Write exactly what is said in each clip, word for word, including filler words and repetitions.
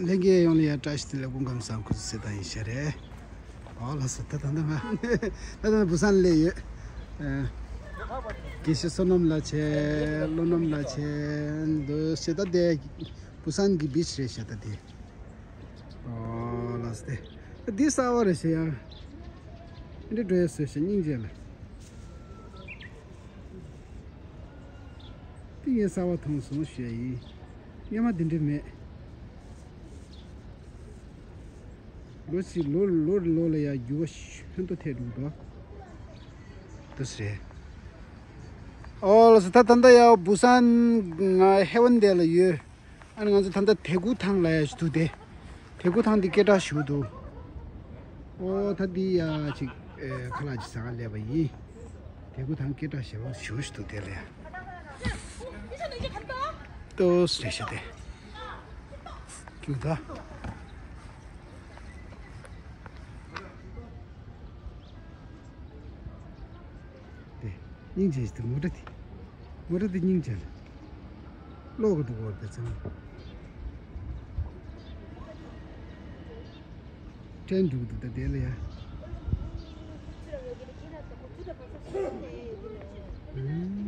ལྷན་རྒྱས་ཡོངས་ལ་ཡང་བཀྲ་ཤིས་བདེ་ལེགས། སྐུ་ཁམས་བཟང་། སྐུ་གཟུགས་གསལ་ཐང་ཡིན་ཤག་རེད། ཨོ་ལགས་སོ། ད་ད་ད་ང་ད་ད་བུ་སན་སླེབས་ཡོད། ཨ། དགེ་བཤེས་བསོད་ནམས་ལགས་བྱས། བློ་སྣམ་ལགས་བྱས། འདུག་ཤག་ད་དེ་བུ་སན་གྱི་བིཆ་རེད་ཤག་ད་དེ། ཨོ་ལགས་སོ། དེ་ད་འདི་གསར་པ་རེད་ཤག་ཡ། འདི་འགྲོ་ཡ་བཟོས་ཤག་སྙིང་རྗེ་ལ། དེ་ངས་གསར་པ་མཐོང་སོང་ཞུ་ཡ་ཡིན། སྔོན་མ་དེ་འདྲ་མེད། ལོ་གཅིག་ལོ་ལོ་ལོ་ལ་ཡ་འགྱུར་བ་ཤིན་ཏུ་ཐེབས་འདུག་དོ། དེ་རེད། ཨོ་ལགས་སོ། ད་ད་ལྟ་ཡ་བུ་སན་ང་ཧེ་ཝན་དེ་ལ་ཡོད། ཨ་ནི་ང་ཚོ་ད་ལྟ་དེ་གུ་ཐང་ལ་ཡ་ཞིག་འདུག་སྟེ། དེ་གུ་ཐང་འདི་སྐད་གྲགས་ཞེ་པོ་འདུག་ཨོ་ད་འདི་ཡ་ཅིག་ཨེ་ཁ་ལག་ཅིག་ཟ་ག་སླེབས་པ་ཡིན། དེ་གུ་ཐང་སྐད་གྲགས་ཞེ་པོ་ཞེ་པོ་ཞིག་འདུག་དེ་ལ་ཡ། ཏོས་རེད་ཤག་དེ། ཁྱུག་ད། དེ། སྙིང་རྗེ་ཞིག་འདུག་མོ་ཊ་དེ། མོ་ཊ་དེ་སྙིང་རྗེ་ལ། གློག་གི་འདུག་བར་དེ་ཚང་། ཀྲེན་འགྲོ་གི་འདུག་ད་དེ་ལ་ཡ། ཨུམ།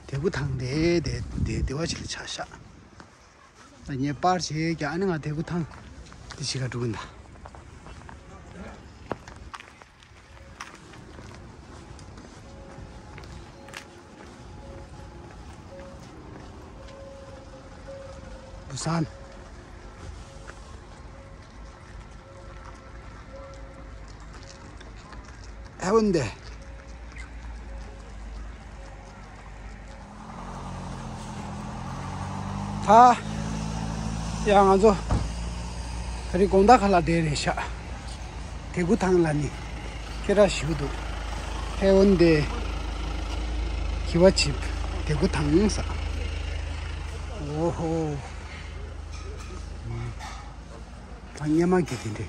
དེ་གུ་ཐང་དེ་དེ་དེ་དེ་བ་ཅིག་ལ་ཆགས་ཤག་ད་ངས་པར་བྱས་ཀྱང་ཨ་ནི་ང་དེ་གུ་ཐང་དེ་ཞིག་ག་འགྲོ་གི་ཡིན་ད། བུ་སན། ཧེ་ཝན་དེ། ད། ཡ་ང་ཚོ། ད་རེས་དགོང་དག་ཁ་ལག་དེ་རེད་ཤག་དེ་གུ་ཐང་ལ་ནི། སྐད་གྲགས་ཞེ་པོ་འདུག་ཧེ་ཝན་དེ། གི་བ་ཆིབ། དེ་གུ་ཐང་ས། ཨོ་ཧོ། ད་སྔོན་མ་གི་དེ་འདྲས།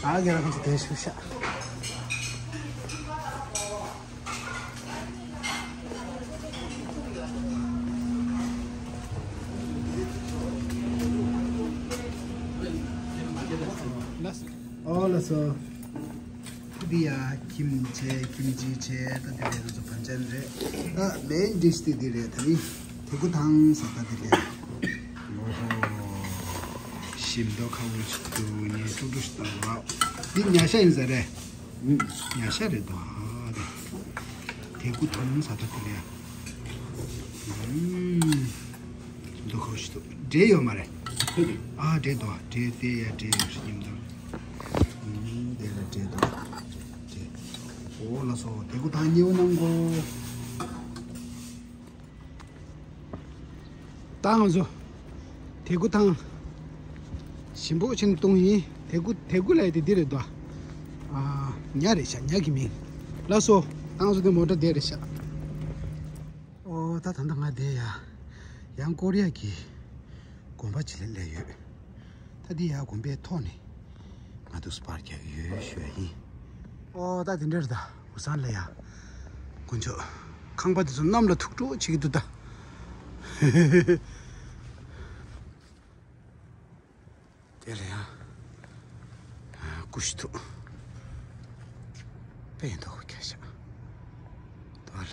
ཨ་གེ་ར་ཁོང་ཚོ་དེ་ཞུ་ཤག་ཨོ་ལགས་སོ། འདི་ཡ་ཁིམ་ཆེ་ཁིམ་ཅི་ཆེ་ད་འདི་རེད། ང་ཚོ་བན་ཅན་རེད། ད་མེན་ཌིཤ་དེ་འདི་རེད། ད་ནི་དེ་གུ་ཐང་ཟ་ད་འདི་རེད། ཨོ་ཧོ། ཞིམ་མདོག་ཁ་པོ་ཞིག་འདུག་ངས་ཀྲུག་ཀྲུག་ཞིག་བཏང་བ། འདི་ཉ་ཤ་ཡིན་ས་རེད། ཉ་ཤ་རེད་དོ། ཨ་རེད། དེ་གུ་ཐང་ཟ་ད་འདི་རེད། ཨུམ། འདུག་ཁོ་ཞིག་འདུག་འབྲས་ཡོད་མ་རེད། ཨ་འབྲས་འདུག་འབྲས་དེ་ཡ་འབྲས་ཡོད་ཞིག་ཡིན་འདུག་ཨུམ་དེ་ལ་འབྲས་འདུག་འབྲས། ཨོ་ལགས་སོ། དེ་གུ་ཐང་མཉེ་པོ་གནང་གོ། ད་ང་ཚོ། དེ་གུ་ཐང་། ཞིམ་པོ་ཕྱིན་བཏུང་ཡིན། དེ་གུ་དེ་གུ་ལ་ཡ་དེ་འདི་རེད་དོ། ཨ། ཉ་རེད་ཤག་ཉ་གི་མིང་། ལགས་སོ། ད་ང་ཚོ་དེ་མོ་ཊ་དེ་རེད་ཤག་ཨོ་ད་ད་ལྟ་ང་དེ་ཡ། ཡང་ཀོ་རི་ཡ་གི་དགོན་པ་ཅིག་ལ་སླེབས་ཡོད། ད་འདི་ཡ་དགོན་པའི་ཐོག་ནས་ང་དུ་སྤར་རྒྱག་ཡོད་ཞུ་ཡ་ཡིན། ཨོ་ད་དེ་འདྲར་ད་བུ་སང་ལ་ཡ། དཀོན་མཆོག་ཁང་པ་དེ་ཚོ་གནམ་ལ་ཐུག་འགྲོ་བྱེད་ཀྱི་འདུག་ད། དེ་ལ་ཡང་ཀུ་ཤུ་ཐུག་དཔེ་མདོག་ཁ་ཤག་དོ་ལ།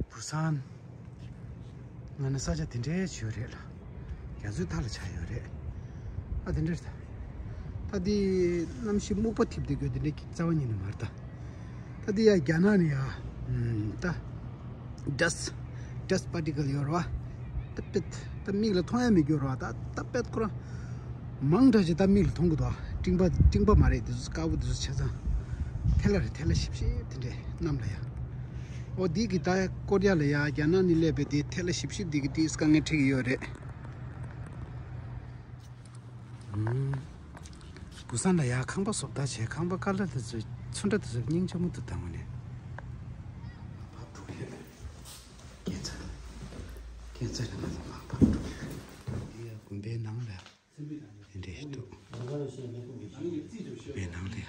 བུ་སང་། ང་ནི་ས་ཆ་དེ་འདྲའི་ཡོད་རེད་ལ། རྒྱ་མཚོའི་མཐའ་ལ་ཆགས་ཡོད་རེད། ཨ་དེ་འདྲ་རེད་ད། ད་འདི་གནམ་གཤིས་སྨུག་པ་འཐིབས་བསྡད་དགོས་དེ་འདྲའི་རྩ་བ་ཉིད་ནས་མ་རེད་ད། ད་འདི་ཡ་རྒྱ་ནག་ནས་ཡ། ད། dust dust particle ཡོད་རེད་བ། ད་པེད། ད་མིག་ལ་མཐོང་ཡ་མི་འགྱུར་བ། ད་ད་པེད་ཁོ་རང་མང་དྲགས་ཅིག་ད་མིག་ལ་མཐོང་གི་འདུག་སྤྲིན་པ་སྤྲིན་པ་མ་རེད་དེ་ཚོ། དཀར་པོ་དེ་ཚོ་ཆ་ཚང་ཐལ་ལ་རེད། ཐལ་ལ་ཞིབ་ཞིབ་དེ་འདྲས་གནམ་ལ་ཡ། ཨོ་འདི་གི་ད་ཀོ་རི་ཡ་ལ་ཡ་རྒྱ་ནག་ནས་སླེབས་པའི་དེ་ཐལ་ལ་ཞིབ་ཞིབ་འདི་གི་དེ་དཀའ་ངལ་འཕྲད་ཀྱི་ཡོད་རེད། ཨུམ། བུ་སང་ལ་ཡ་ཁང་པ་བཟོ་ལྟ་བྱས། ཁང་པ་དཀར་ལ་དེ་ཚོ་ཚོན་ཁྲ་དེ་ཚོ་སྙིང་རྗེ་མོ་འདུག་དང་བ་ནས། ཕབ་འགྲོ་གི་ཡོད། སྐྱེ་ཚ། སྐྱེ་ཚ་ནི་ང་ཚོ་མར་ཕབ་འགྲོ་གི་ཡོད། འདི་ཡ་དགོན་པའི་ནང་ལ་དེ་འདྲས་འདུག་དགོན་པའི་ནང་ལ་ཡ་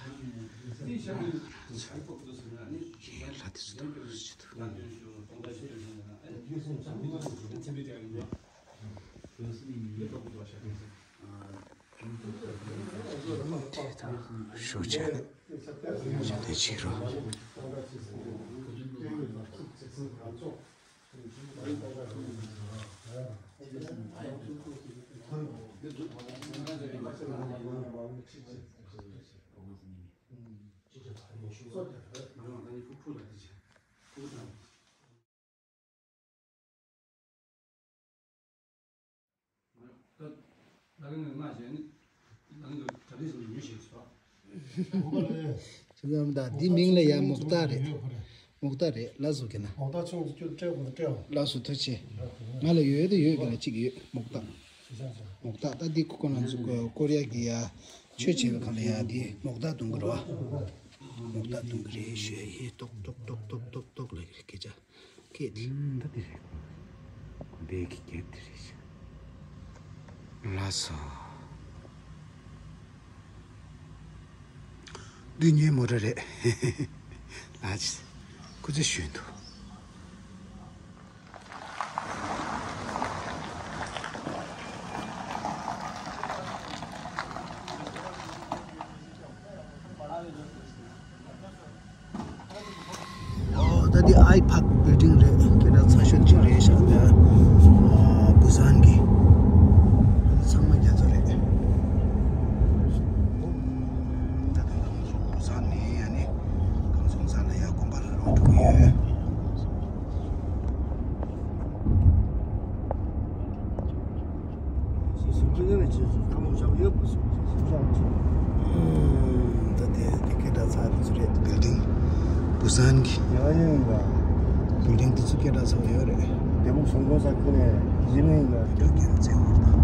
ཁྱེད་ལྷ་དེ་ཚོ་འདུག་ཞིག་འདུག་ཤོག་ཆ། ཞལ་འདོན་བྱེད་རོགས། ད་ད་གིན་ང་བྱས་ནི་ད་གིན་གྲ་སྒྲིག་བཟོ་ཉོ་ཞེས་སོ། ཁྱེད་རྣམས་ད་འདི་མིང་ལ་ཡ་མོག་ཏག་རེད། མོག་ཏག་རེད། ལགས་སོ། ཁྱེད་ན་མོག་ཏག་ཆུང་དུ་སྐྱུར་སྤྲད་དགོས་ན་སྤྲད་འོང་། ལགས་སོ། ཐུགས་རྗེ་ཆེ། ང་ལ་ཡོད་དུ་ཡོད་གི་ལ་གཅིག་ཡོད་མོག་ཏག་མོག་ཏག་ད་འདི་ཁོ་ཁོ་ན་ཚོ་ཀོ་རི་ཡ་གི་ཡ་ཆོས་བྱེད་པའི་ཁང་ལ་ཡ་འདི་མོག་ཏག་འཐུང་གི་རེད་བ། མོག་ཏག་འཐུང་གི་རེད་ཞུ་ཡ་ཡིན། ཏོག་ཏོག་ཏོག་ལ་གི་རེད་སྐད་ཆ། སྐད་འདི་འདི་རེད། དགོན་པའི་གི་སྐད་འདི་རེད། ལགས་སོ། བདུན་ཉིན་མོ་ར་རེད། ལགས། སྐུ་ཚེ་ཞུ་འདུག་ཨོ། ད་འདི་ཨའི་ཕག་བིལ་ཌིང་རེད། སྐད་གྲགས་ཚ་ཤོས་ཅིག་རེད་ཤག་ད་ཨ་བུ་སན་གི་ཚང་མ་རྒྱ་མཚོ་རེད། ད་ད་ང་ཚོ་བུ་སན་ནས་ཡ་ནི་གང་སོང་ས་ལ་ཡ་དགོན་པ་ལ་ལོག་འགྲོ་གི་ཡོད། ད་དེ་དེ་སྐད་གྲགས་ཚ་རེད་ཚུ་རེད། བིལ་ཌིང་བུ་སན་གི་ཡང་ཡིན་ལ། བིལ་ཌིང་དེ་ཚོ་སྐད་གྲགས་ཚ་བ་ཡོད་རེད། དེ་མོ་སོང་གོ་ས་ཁུ་ནས་ཡིན་མིན་ལ། ཡ་གི་བི་ཀྲ་ཀེམ་ཚེ་བར་དང་།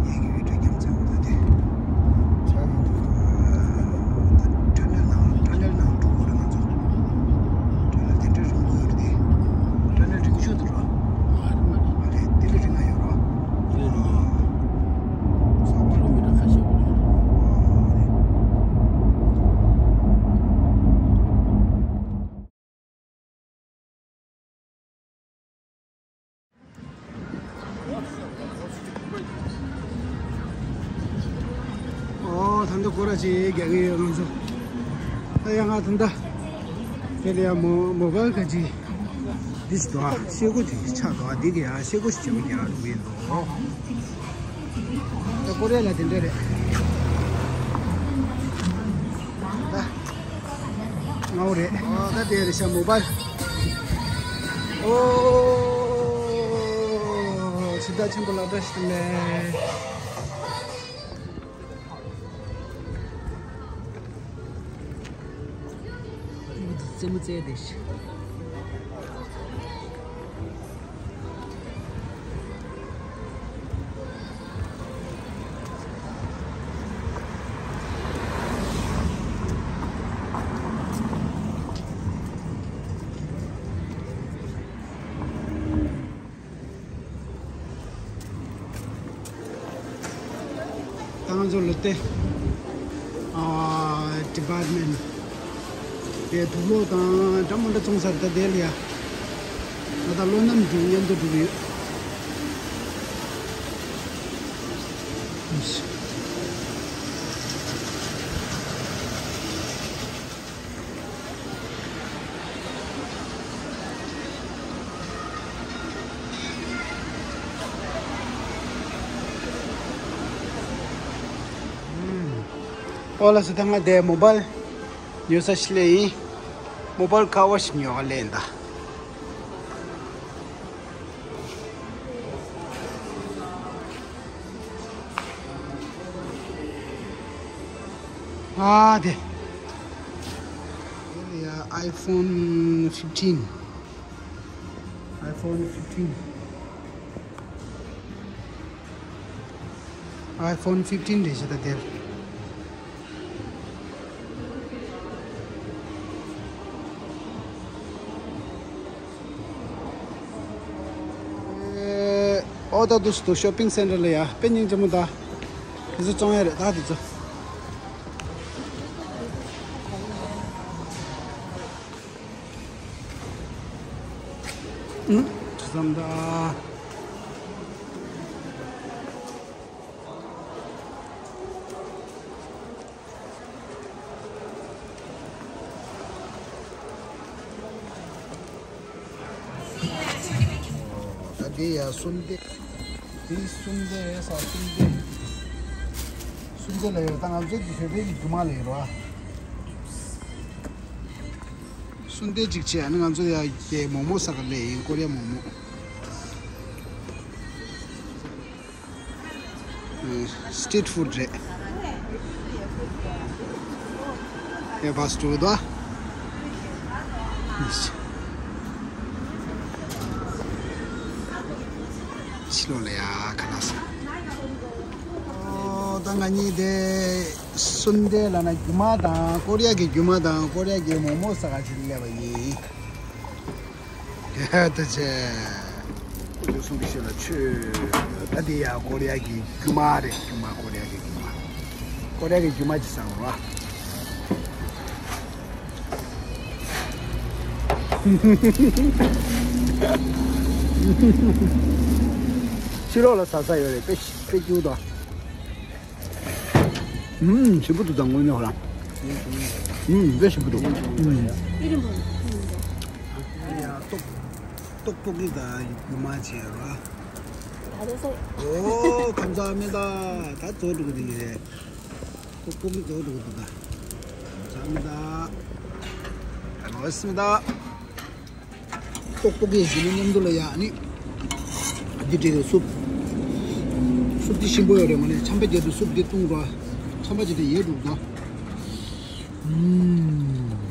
ཡ་གི་བི་ཀྲ་ཀེམ་ཚེ་བར་དང་དེ། ཆ་གི་འདུག་ཊ་ནེལ་ནང་ཊ་ནེལ་ནང་འགྲོ་དགོས་རེད་ང་ཚོ། ཊ་ནེལ་དེ་འདྲ་རིང་པོ་ཡོད་རེད་དེ། ཊ་ནེལ་རིང་ཤོས་དེ་རེད། མ་རེད་དེ་ལས་རིང་ང་ཡོད་རེད། དེ་ལས་རིང་ཡོད། ས་བ་ལོ་མི་ཊར་ཁ་ཤས་ཡོད་རེད། ཨོ། ད་ལྟ་སྐོར་ར་ཅིག་རྒྱག་གི་ཡོད་ང་ཚོ། ད་ཡང་ང་ད་ལྟ་དེ་ལ་ཡང་མོ་མོ་བལ་ག་ཅིག་འདི་ཞིག་འདུག་ཨ་ཤེལ་སྒོ་དེ་ཆགས་འདུག་ཨ་འདི་གི་ཡང་ཤེལ་སྒོ་ཞིག་བྱེད་མི་རྒྱག་འགྲོ་གི་ཡིན་འདུག་ད་ཀོ་རེ་ལ་དེ་འདྲ་རེད། ད་ང་འོ་རེད། ཨོ་ད་དེ་རེད་ཤག་མོ་བལ། ཨོ། ཕྱི་ཟླ་ཆེན་པོ་ལ་བཀྲ་ཤིས་བདེ་ལེགས། རྩེད་མོ་རྩེ་བསྡད་ཤག་ད་ང་ཚོ་ལོ་ཏེ་ཨ་ཌི་པཱར་ཊི་མེན་ཊི་དེ་དུག་ལོག་དང་འདྲ་མི་འདྲ་བཙོང་ས་ད་དེ་ལ་ཡ། ང་ད་བློ་ནམ་འགྲོ་མཉམ་དུ་འགྲོ་གི་ཡོད། ཨོ་ལགས་སོ། ད་ང་དེ་མོ་བལ་ཉོ་ས་ཞིག་སླེབས་ཡིན། མོ་བལ་ཁ་བ་ཞིག་ཉོ་ག་སླེབས་ཡིན་ད། ཨ་དེ། ཡ་ཨའི་ཕོན་ཕིབ་ཊིན། ཨའི་ཕོན་ཕིབ་ཊིན། ཨའི་ཕོན་ཕིབ་ཊིན་རེད་ཤག་ད་དེར། ཨོ་ད་དུས་སུ་ཤོ་པིང་སེན་ཊར་ལ་ཡ་དཔེ་སྙིང་རྗེ་མོ་ད། དེ་ཚོ་བཙོང་ཡ་རེད་ད་དེ་ཚོ། ཨུ། ཁྲི་ཙམ་ད། ད་འདི་ཡ་སུན་ཏེ། འདི་སུན་ཏེ་རེད་ས་སུན་ཏེ། སུན་ཏེ་ལ་ཡོད་ད་ང་ཚོའི་གི་བོད་པའི་གི་རྒྱུ་མ་ལ་ཡོད་ར། སུན་ཏེ་གཅིག་བྱས་ཨ་ནི་ང་ཚོ་ཡ་གི་མོག་མོག་ཟ་ག་སླེབས་ཡིན་ཀོ་རི་ཡ་མོག་མོག། སི་ཊི་རིཊ་ཕུཌ་རེད། ཨེ་བྷ་སི་ཊུ་དོ། ཕྱི་ལོགས་ལ་ཡ་ཁ་ལག་ཟ། ཨོ་ད་ང་གཉིས་དེ་སུན་ཏེ་ལ་ན་རྒྱུ་མ་དང་ཀོ་རི་ཡ་གི་རྒྱུ་མ་དང་ཀོ་རི་ཡ་གི་མོག་མོག་ཟ་ག་ཅིག་སླེབས་པ་ཡིན། ཡ་ད་ཆེ། ཁོ་ཚོས་གསུང་གི་ཤོད་ལ་ཆོས། ད་འདི་ཡ་ཀོ་རི་ཡ་གི་རྒྱུ་མ་རེད། རྒྱུ་མ་ཀོ་རི་ཡ་གི་རྒྱུ་མ། ཀོ་རི་ཡ་གི་རྒྱུ་མ་ཅིག་ཟ་འོ། ཕྱི་ལོགས་ལ་ཟ་ས་ཡོད་རེད་དཔེ་དཔེ་སྐྱིད་པོ་འདུག་ཨུམ་ཞིམ་པོ་འདུག་ད་དངོས་གནས་ཧོ་རང་། ཨུམ་དཔེ་ཞིམ་པོ་འདུག་ཨུམ། ཡ་ཏོག་ཏོག་པོ་གི་ད་རྒྱུ་མ་བྱས་ར། ཨོ་ཁམས་ཚ་མེ་ད་ད་ཚོ་འགྲོ་གི་རེད། ཏོག་པོ་གི་ཚོ་འགྲོ་གི་འདུག་ད། ཁམས་ཚ་མེ་ད། ཨ་ནོ་སི་མེ་ད། ཏོག་ཏོག་གི་ཞི་ནི་མཉམ་དུ་ལ་ཡ་ནི། འདི་འདྲའི་སུབ། སུབ་འདི་ཞིམ་པོ་ཡོད་རེད་མ་ནི་ཆམ་པ་རྒྱབ་དུས་སུབ་འདི་བཏུང་རོགས། ཆམ་པ་ཅི་འདྲ་ཡོད་འདུག་ད། ཨུམ།